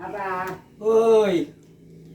Abah, Heuy,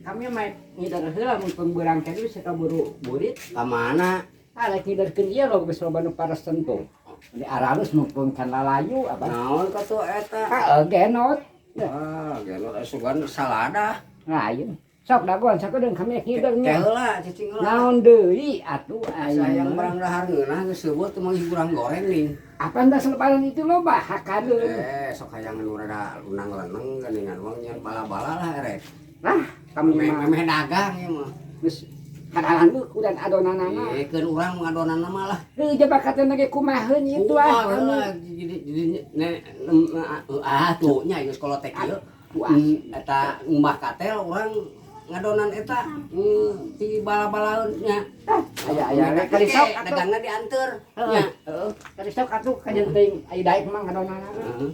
kami mah ngider heula mun pemberang teh geus kaburu burit. Ka mana? Ah, rek ngiderkeun ieu loh geus loba nu paresen tuh. Di aralus mumpung can lalayu abah. Naon ka tuh eta? Ah, genot. Ah, genot asugan salada. Lain. Sok dagoan sakedeung kami rek ngider Teh nya. heula, cicing heula. Naon deui atuh Asa aing yang mah. barang dahar ngeunah geus seueuh teu manggih urang goreng nih. Apa anda selebaran itu loba hakadeun. Eh, sok hayang nu rada lunang leneng geuningan wong nyeun bala-bala lah erek. Lah, kami Memeh mah memeh dagang ieu mah. geus kadalan udan adonanana. Eh, keun urang ngadonanna mah lah. Heuh jabakatan ge kumaheun ieu tuh ah. Kumaha lah, jadi ne ah tuh nya geus kolot teh kieu. Puas. Eta ngumbah katel urang ngadonan eta ti bala-balaeun nya. Aya aya kali sok atuh. Dagangna dianteur Heeh. nya. Heeh. Kali sok atuh kajen teuing aya daek mah ngadonanana. Heeh.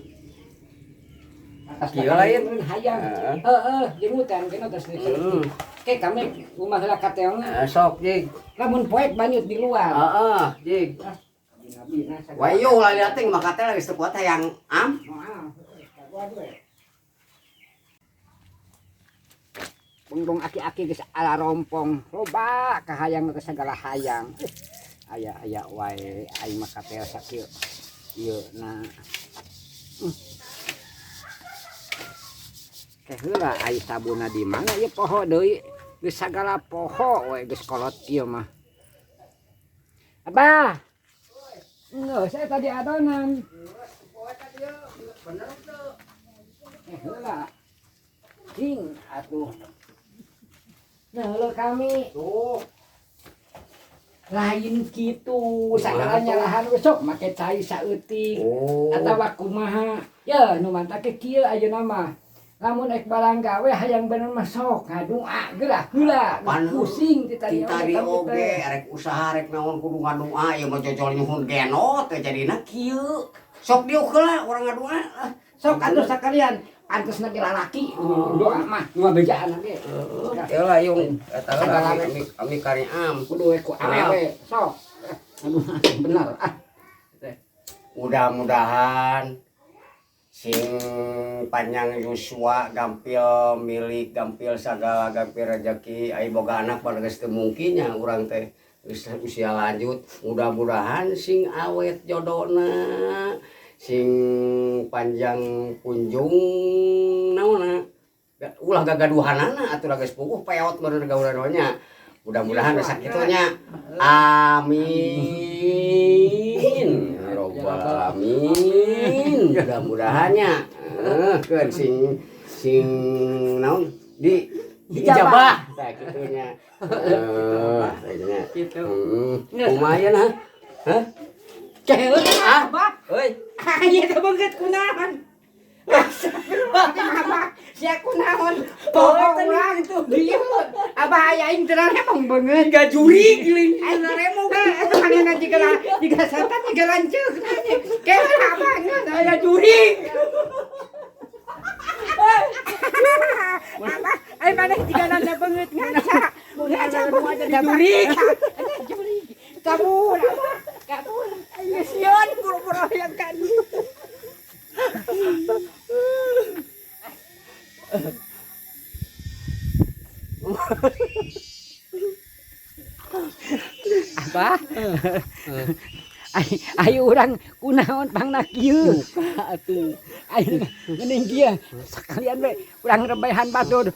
Atas Kieu lain. hayang. Heeh. Heeh, jengutan kena terus Heeh. Ke kami rumah heula katelna. Eh, sok jig. Lamun poek banyut di luar. Heeh, jig. Wayo lah lihat teh mah katel geus teu kuat hayang am. Moal. Waduh. Bongbong aki-aki geus ala rompong. Loba kahayang ke segala hayang. Aya aya wae aing mah katel sakieu. Ieu na. Teh heula ai sabunna di mana ieu poho deui. Geus sagala poho we geus kolot ieu mah. Abah. Geus saya tadi adonan. Eh heula. Cing atuh. Nah, heula kami Tuh. Lain kitu sagala nyalahan we sok make cai saeutik. Oh. Atawa kumaha. Ya nu mantake kieu ayeuna mah. Lamun ek barang gawe hayang bener mah sok ngadua geura heula. Pan Pusing ti tadi ti tadi oge rek usaha rek naon kudu ngadua ieu mah jojol nyuhun genot teh jadina kieu. Sok diuk heula urang ngadua. Sok atuh sakalian pantes lagi lalaki doa mah nu bejaan ge. Heeh, teh lah yung eta Sagala lah ami ami kari am. Kudu we ku awewe sok. Aduh bener ah. Mudah-mudahan sing panjang yuswa gampil milik gampil sagala gampil rezeki ai boga anak pada geus teu mungkinnya urang teh geus usia lanjut mudah-mudahan sing awet jodona sing panjang punjung naonna ulah gagaduhanana atuh geus puguh peot meureun gaulana nya mudah-mudahan geus sakitu nya amin ya robbal alamin mudah-mudahannya keun sing sing naon di diijabah tah kitu nya heeh nya Kitu. Heeh lumayan ha hah Ceheun ah abah. Euy Ah ieu teh beungeut kunaon. Abah sia kunaon. Poho urang tuh. Dieu abah aya aing teu remong beungeut. Gajuri giling Aing remong. Eta manehna jiga jiga setan jiga lanceuk. Keun abah geus aya jurig. Abah ai maneh jiga nanda beungeut ngaca. Ngaca beungeut Jurig. Jurig. Kabur abah. Kabur. Ayo sieun buru-buru yang kan. Abah. Ayo urang kunaon pangna kieu. Atuh. Ayo mending kieu sakalian we urang rebehan batur.